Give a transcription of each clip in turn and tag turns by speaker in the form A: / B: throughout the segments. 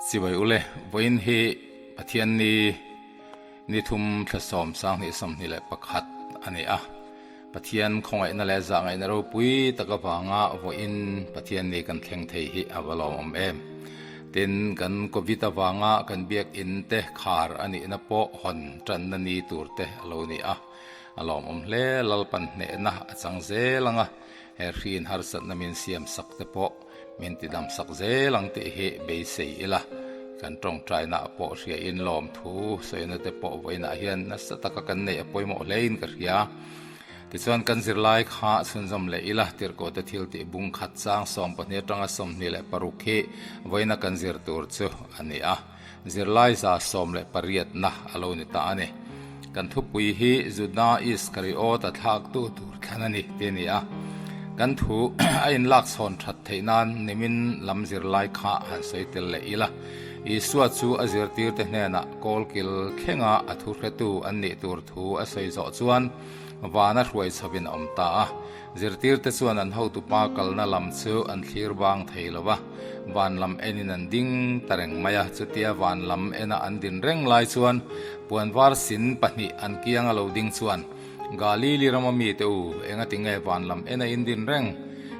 A: Chibai ule, vawiin hi Pathianni ni thum thla sawm sanghnih 21 a ni a. Pathian khawngaihna leh zahngaihna ropui tak avanga vawiin Pathianni kan thleng thei hi a va lawmawm em. Tin, kan Covid avanga kan biakinn te khar a nihna pawh hawn tanna ni tur te a lo ni a. A lawmawm hle, Lalpan hnehna a chang zel ang a, he hriin harsatna min siam sak te pawh min ti dam sak zel ang tih hi beisei ila, kan tawngtaina pawh hriain lawmthu sawina te pawh vawiinah hian nasa taka kan neih a pawimawh hlein ka hria. Tichuan kan zirlai kha chhunzawm leh ila, tirhkohte thil tih bung khat chang 12 atanga 26 hi vawiina kan zir tur chu a ni a. Zirlai 18 na a lo ni ta a ni. Kan thupui hi Juda Iskariot a thlaktu tur thlan a ni tih a ni a. Kan thu a inlak chhawn that theih nan nimin lam zirlai kha han sawi tel leh ila. Isua chu a zirtirte hnenah kawlkil thlenga a thu hretu an nih tur thu a sawi zawh chuan vana hruai chhovin a awm ta a. Zirtirte chuan an hotupa kalna lam chu an thlir bang thei lo va, van lam enin an ding ta reng mai a. Chutia van lam ena an din reng lai chuan puan var sin pahnih an kianga lo ding chuan, Galili rama mite u, engati nge van lam ena in din reng?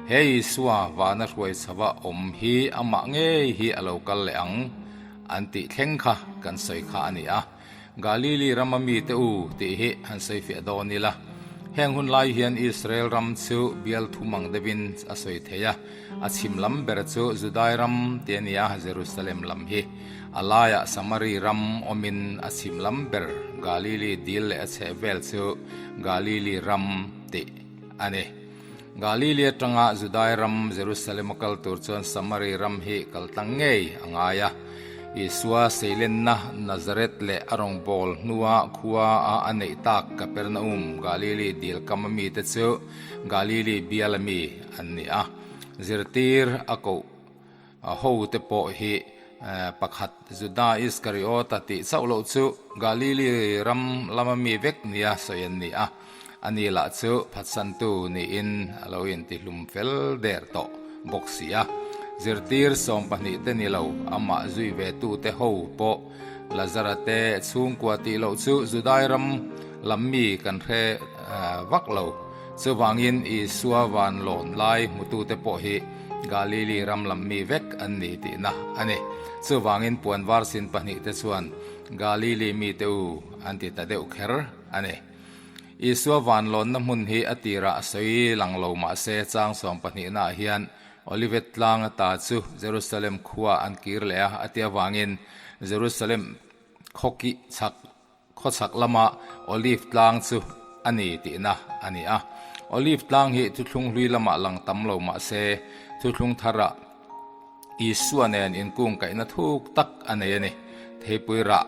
A: He Isua vana hruai chhava awm hi amah ngei hi a lo kal leh ang, an tih thleng kha kan sawi kha a ni a. Galili rama mite u tih hi han sawi fiah dawn ila. Heng hun lai hian Israel ram chu bial thum ang deuhin a sawi thei a, a chhim lam ber chu Judai ram tih a ni a, Jerusalem lam hi. A laiah Samari ram awmin a chhim lam ber Galili dil leh a chheh vel chu Galili ram tih a ni. Galili atanga Judai ram Jerusalem a kal tur chuan Samari ram hi kal tlang ngei a ngai a. Isua seilenna Nazareth leh a rawngbâwl hnua khua a a neih tak Kapernaum, Galili dil kam a mite chu Galili bial a mi an ni a. Zirtir a koh ho te pawh hi pakhat Juda Iskariota tih chauh loh chu Galili ram lama mi vek nia sawi an ni a. Ani lah chu phatsantu niin a lo intihlum fel der tawh bawk si a. Zirtir 12 te ni lo, amah zui ve tute ho pawh Lazara te chhungkua tih loh chu Judai ram lam mi kan hre vak lo. Chuvangin Isua van lawn lai hmutute pawh hi Galili ram lam mi vek an ni tihna a ni. Chuvangin puan var sin pahnihte chuan Galili mite u an ti ta deuh kher a ni. Isua van lawnna hmun hi a tirah a sawi lang lo mah se chang sawmpahnihnaah hian Olivet tlang ata chu Jerusalem khua an kir leh a, a ti avangin Jerusalem khawkih chhak khawchhak lama Olive tlang chu a ni tihna a ni a. Olive tlang hi thuthlung hlui lamah lang tam lo mah se thuthlung tharah Isua nen inkungkaihna thuk tak a nei a ni. Theipui rah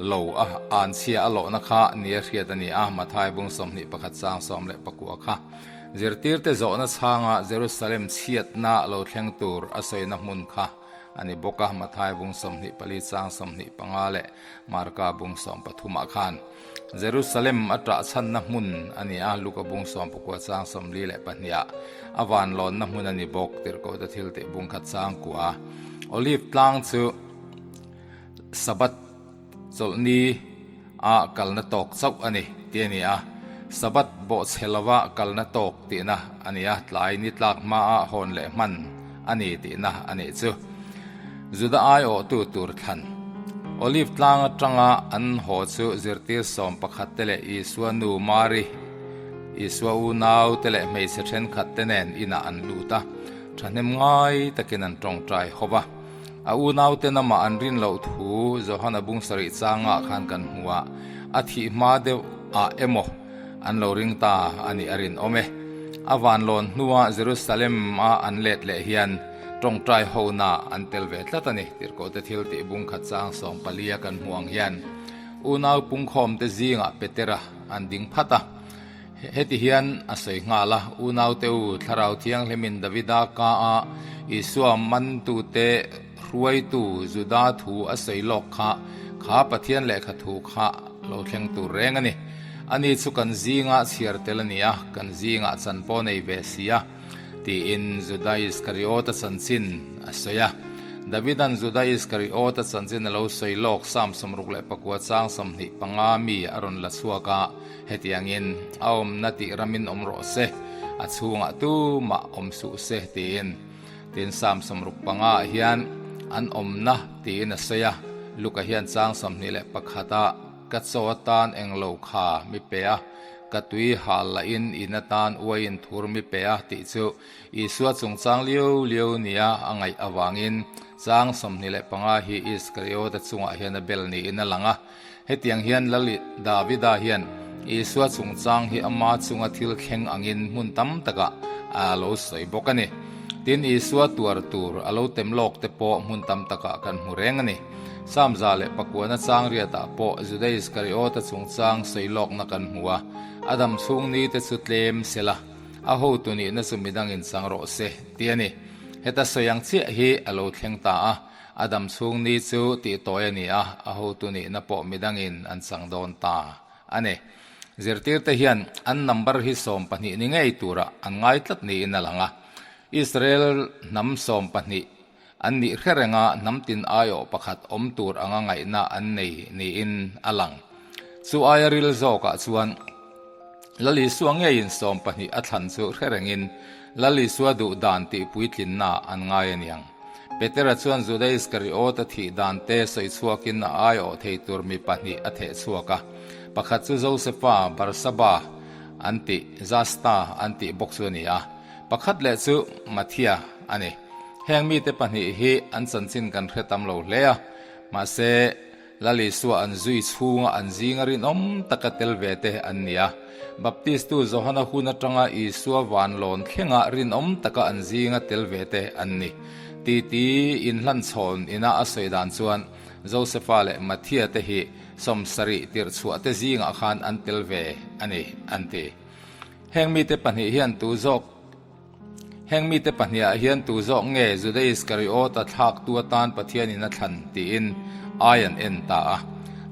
A: lo a an chhia a lawhna kha nia hriat a ni a, Mathai bung 21 chang 19 kha. Zirtirte zawhna chhanga Jerusalem chhiatna lo thleng tur a sawina hmun kha a ni bawk a, Mathai bung 24 chang 25 leh Marka bung 13 ah khan. Jerusalem a ṭah chhanna hmun a ni a, Luka bung 19 chang 42 ah a vanlawnna hmun a ni bawk, Tirhkohte thiltih bung khat chang kua. Olive tlang chu Sabbath chawlhni a kalna tawk chauh a ni tih a ni a, Sabbath bawhchhe lova kalna tawk tihna a ni a, tlai ni tlak hmaa hawn leh hman a ni tihna a nih chu. Juda aiawhtu tur thlan Olive tlang atanga an haw chu zirtir 11 te leh Isua nu Mari, Isua unau te leh hmeichhe thenkhat te nen inah an lut a, thahnem ngai takin an tawngtai ho va. A unauten amah an rin loh thu Johana bung sarih changah khan kan hmu a, a thih hma deuh ah emaw an lo ring ta a nih a rinawm e. A vanlawn hnua Jerusalem a an let leh hian tawngtai hona an tel ve tlat a ni. Tirhkohte thil tih bung khat chang 14 a kan hmu ang hian unau pungkhawmte zingah Petera an ding phat a. Heti hian a sawi nghal a, Unaute u, Thlarau Thianghlimin Davida ka a Isua mantute hruaitu Juda thu a sawi lawk kha, kha Pathian lehkha thu kha lo thleng tur reng a ni. Ani chu kan zinga chhiar tel a ni a, kan zingah chan pawh nei ve si a, tiin Juda Iskariota chanchin a sawi a. Davida'n Juda Iskariota chanchin a lo sawi lawk Psalm 69 chang 25 mi a rawn la chhuak a, hetiangin, A awmna tih ramin awm rawh se, a chhungah tumah awm suh se, tiin. Tin, Psalm 65 ah hian an awmna tiin a sawi a, Luka hian chang 21 ah, Ka chaw atan englo kha mi pe a, ka tui hal lahin in atan uaiin thur mi pe a tih chu Isua chungchang liau liau nia a ngaih avangin chang 25 hi Iskariota chungah hian a bel niin a lang a. Hetiang hian Lal Davida hian Isua chungchang hi ama chunga thil thleng angin hmun tam takah a lo sawi bawk a ni. Tin, Isua tuar tur a lo tem lawk te pawh hmun tam takah kan hmu reng a ni. Psalm 109 chang riatah pawh Juda Iskariota chungchang sawi lawkna kan hmu a, a dam chhung ni te chu tlem se la, a hotu nihna chu midangin chang rawh se, tih a ni. Heta sawi ang chiah hi a lo thleng ta a, a dam chhung ni chu tih tawi a ni a, a hotu nihna pawh midangin an chang dawn ta a ni. Zirtirte hian an number hi 12 ni ngei turah an ngai tlat niin a lang a, Israel hnam 12 An nih hre renga hnam tin aiawh pakhat awm tur anga ngaihna an nei niin a lang. Chu aia ril zawkah chuan Lal Isua ngeiin 12 a thlan chu hre rengin Lal Isua duh dan tih puitlinna an ngai a niang. Petera chuan Juda Iskariota thih dan te sawi chhuakin a aiawh thei tur mi pahnih a theh chhuak a. Pakhat chu Josefa, Barsaba an tih, Justa an tih bawk chu a ni a. Pakhat leh chu Mathia a ni. Heng mite pahnih hi an chanchin kan hre tam lo hle a, mahse Lal Isua an zui chhunga an zinga rinawm taka tel ve te an ni a. Baptistu Johana hun atanga Isua vanlawn thlenga rinawm taka an zinga tel ve te an ni. Titi inhlanchhawn ina a sawi dan chuan Josefa leh Mathia te hi 70 tirhchhuah te zingah khan an tel ve a ni an ti. Heng mite pahnih hian tu zawk Heng mite pahniha hian tu zawk nge Juda Iskariota thlaktu atan Pathianin a thlan tiin ai an en ta a.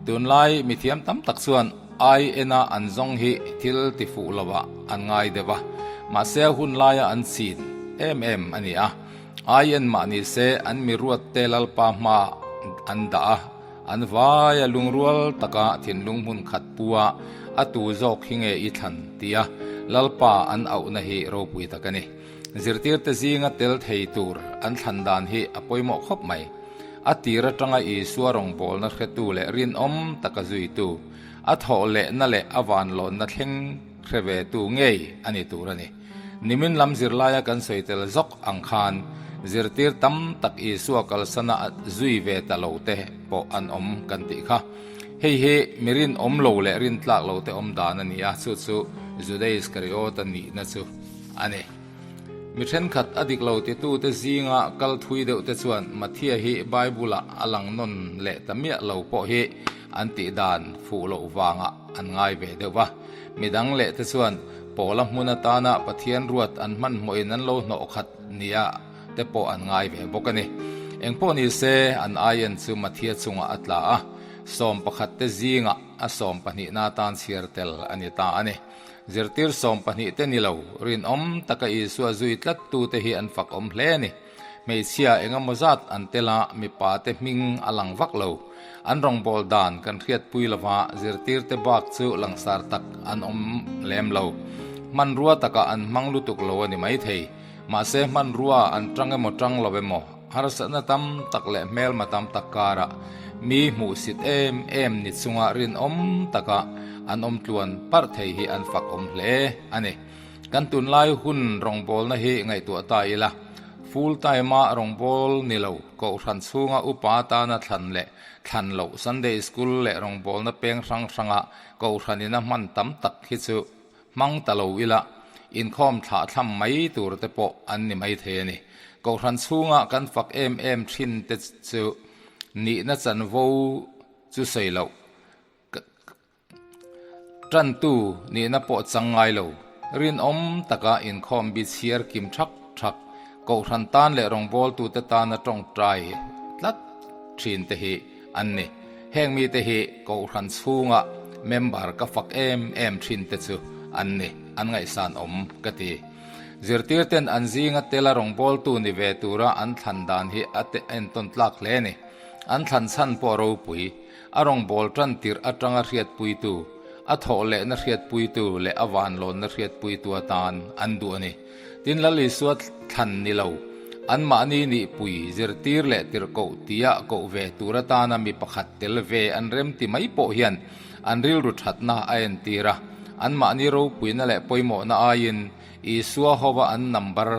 A: Tunlai mithiam tam tak chuan ai ena an zawng hi thil ti fuh lovah an ngai deuh a, mahse a hun laia an chin em em a ni a. Ai en mah ni se an mi ruatte Lalpa hmaah an dah a. An vaia lungrual taka thinlung hmun khat pua a tu zawk hi nge i thlan tia Lalpa an auhna hi ropui tak a ni. Zirtirte zinga tel thei tur an thlan dan hi a pawimawh khawp mai. A tir atanga Isua rawngbawlna hretu leh rinawm taka zuitu, a thawh lehna leh a vanlawnna thleng hre ve tu ngei a ni tur a ni. Nimin lam zirlaia kan sawi tel zawk ang khan zirtir tam tak Isua kalsana zui ve ta lo te pawh an awm kan tih kha. Hei hi mi rinawm lo leh rintlak lo te awm dan a ni a, chu chu Juda Iskariota nihna chu a ni. Mi thenkhat a dik lo titute zinga kal thui deuh te chuan Mathia hi Bible-ah a lang nawn leh ta miah lo pawh hi an tih dan fuh loh vangah an ngai ve deuh va. Midang leh te chuan Pawla hmun atana Pathian ruat an hmanhmawhin an lo hnawh khat nia te pawh an ngai ve bawk a ni. Engpawh ni se, an aien chu Mathia chungah a tla a, 11 te zingah a sawmpahnihna atan chhiar tel a ni ta a ni. Zirtir 12 te ni lo, rinawm taka Isua zui tlattute hi an fakawm hle a ni. Hmeichhia engemaw zat an tel a, mipa te hming a lang vak lo. An rawngbâwl dan kan hriatpui lova zirtirte bak chu langsar tak an awm lem lo. Hmanrua takah an hmang lutuk lo a ni maithei. Mahse hmanrua an tang emaw tang lo emaw, harsatna tam tak leh hmelma tam tak karah mi hmuhsit em em ni chunga rinawm taka an awm tluan parh thei hi an fakawm hle a ni. Kan tunlai hun rawngbawlna hi ngaihtuah ta ila, full time-a rawngbâwl ni lo, kohhran chhunga upa atana thlan leh thlan loh Sunday School leh rawngbawlna peng hrang hranga kohhranin a hman tam tak hi chu hmang ta lo ila, inkhawm thlah thlam mai tur te pawh an ni mai thei a ni. Kohhran chhunga kan fak em em thin te chu nihna chanvo chu sawi loh. Tantu nihna pawh chang ngai lo, rinawm taka inkhawm bi chhiar kim thak thak, kohhran tan leh rawngbawltute tana tawngtai tlat thin te hi an ni. Heng mite hi kohhran chhunga member ka fak em em thin te chu an ni, an ngaihsan awm ka ti. Zirtirten an zinga tela rawngbawltu ni ve tura an thlan dan hi a entawn tlak hle a ni. An thlan chhan pawh ropui, a rawngbâwl ṭan tirh aṭanga hriatpuitu, a thawh lehna hriatpuitu leh a vanlawnna hriatpuitu atan an duh a ni. Tin, Lal Isua thlan ni lo, anmahni nihpui, zirtir leh tirhkoh tia koh ve tur atana mi pakhat tel ve an remti mai pawh hian an rilru ṭhatna a entir a, anmahni ropuina leh pawimawhna aiin Isua hova an number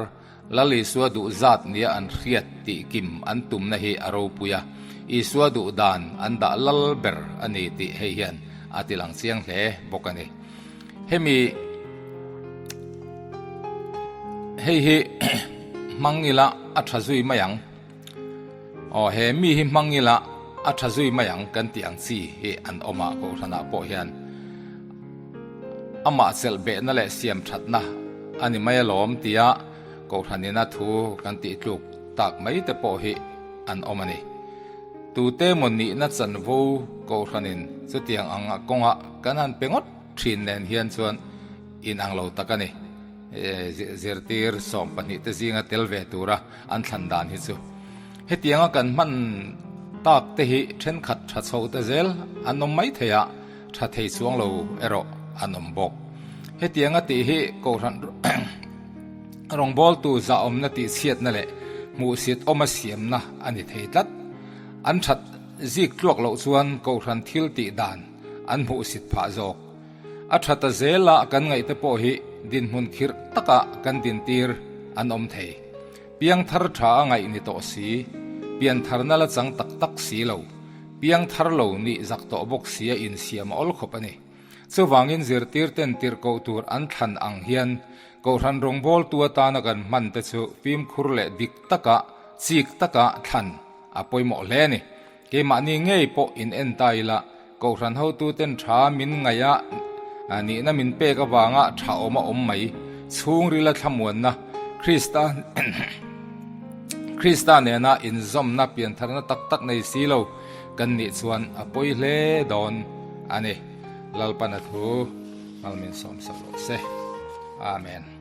A: Lal Isua duh zat nia an hriat tih kim an tumna hi a ropui a, Isua duh dan an dah lal ber a ni tih hei hian a ti lang chiang hle bawk a ni. Hemi hei hi hmang ila a tha zui mai ang. Aw he mi hi hmang ila a tha zui mai ang kan tih ang chi hi an awm a Kohhranah pawh hian amah chelh behna leh siam thatna a ni mai alawm tia Kohhranina thu kan tih tluk tak mai te pawh hi an awm a ni. Tute maw nihna chanvo Kohhranin chutiang ang kawngah kan han pe ngawt thin nen hian chuan inang lo tak a ni. Zirtir 12 te zinga tel ve tura an thlan dan hi chu hetianga kan hman tak te hi thenkhat tha chho ta zel an awm mai thei a, tha thei chuang lo erawh an awm bawk. Hetianga tih hi Kohhran rawngbawltu zahawmna tihchhiatna leh hmuhsit awma siamna a ni thei tlat. An that zik tluak loh chuan Kohhran thil tih dan an hmuhsit phah zawk. A tha ta zela kan ngaihte pawh hi dinhmun khirh takah kan dintir an awm thei. Piangthar tha a ngaih ni tawh si, piantharna la chang tak tak si lo, piangthar lo nih zak tawh bawk si a insiam a awl khawp a ni. Chuvangin zirtirten tirhkoh tur an thlan ang hian Kohhran rawngbawltu atana kan hman te chu fimkhur leh dik taka, chik taka thlan a pawimawh hle a ni. Keimahni ngei pawh in en ta ila, Kohhran hotuten tha min ngaih a, nihna min pek avanga tha awm a awm mai. Chhungrila thlamuanna, Krista Krista nena inzawmna piantharna tak tak nei si lo kan nih chuan a pawi hle dawn a ni. Lalpana thu Malmin sawmsak rawh se. Amen.